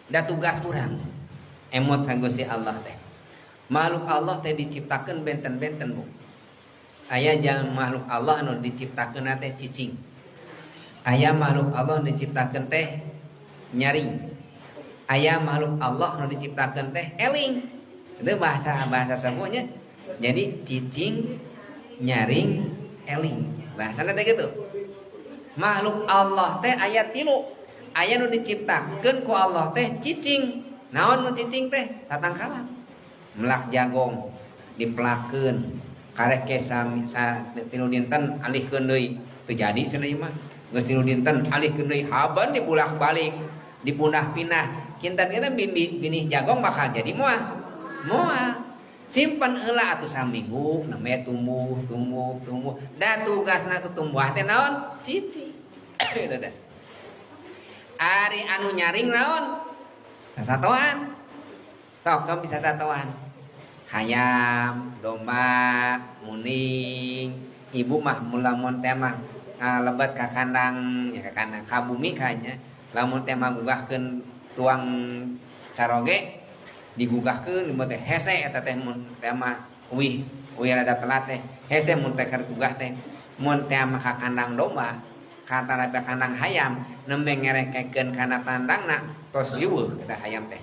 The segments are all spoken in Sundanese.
Da tugas urang emot ka Gusti Allah teh. Makhluk Allah teh diciptakeun benten-benten, Bu. Aya jalan makhluk Allah nu diciptakeun teh cicing. Aya makhluk Allah nu diciptakeun teh nyaring. Aya makhluk Allah nu diciptakeun teh eling. Itu bahasa bahasa semuanya. Jadi cicing, nyaring, eling. Bahasana teh gitu. Makhluk Allah teh aya tilu. Aya nu diciptakeun ku Allah teh cicing. Naon nu cicing teh? Tatangkalan. Melak jagong dipelakeun karek ke sa 3 dinten alihkeun deui. Teu jadi cenah ieu mah. Geus 3 dinten alihkeun deui, haban dibulak-balik, dipundah-pindah. Kinten kita binih jagong bakal jadi moal? Moal. Simpan heula atuh saminggu, namanya tumbuh, tumbuh, tumbuh. Da tugasna tumbuh teh naon? Cicing. Gitu teh. Ari anu nyaring naon? Sasatoan. Sok, sok bisa sasatoan. Hayam, domba, muning. Ibu mah lamun teh mah lebet ka kandang ya, ka kandang ka bumi kanya. Lamun teh mah gugahkeun tuang caroge, digugahkeun teh hese eta teh. Mun teh mah uih uih rada telat teh hese mun teh keur gugah teh. Mun teh mah ka kandang domba, ka kandang hayam, nembe ngerekekeun kana tandangna tos liweuh eta hayam teh.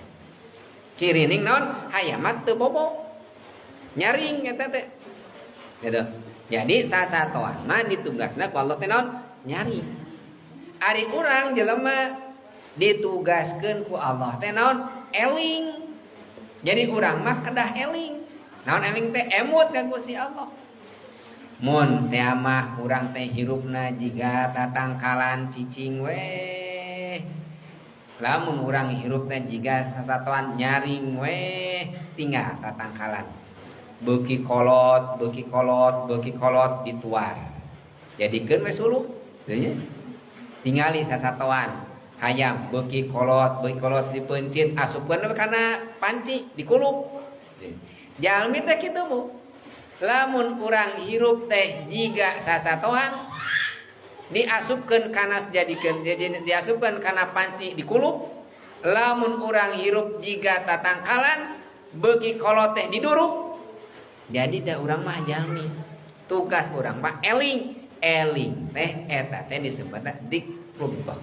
Cirining naon? Hayam mah teu bobo, nyaring eta teh gitu. Jadi sasatoan mah ditugasna ku Allah teh naon? Nyaring. Ari urang jelema ditugaskeun ku Allah teh naon? Eling. Jadi urang mah kedah eling. Naon eling teh? Emut ka Gusti Allah. Mun teh mah urang teh hirupna jiga tatangkalan, cicing weh. Lamun urang hirupna jiga sasatoan, nyaring weh, tinggal tatangkalan. Beuki kolot, beuki kolot, beuki kolot dituar. Jadikeun we suluh. Nya. Tingali sasatoan hayam beuki kolot dipeuncit, asupkeun we kana panci, dikulup. Jalmi teh kitu, Bu. Lamun urang hirup teh jiga sasatoan, diasupkeun kana, jadikeun jadi diasupkeun kana panci, dikulup. Lamun urang hirup jiga tatangkalan, beuki kolot teh diduruk. Jadi da urang mah jalmi tugas urang mah eling. Eling teh eta teh disebutna dzikrullah.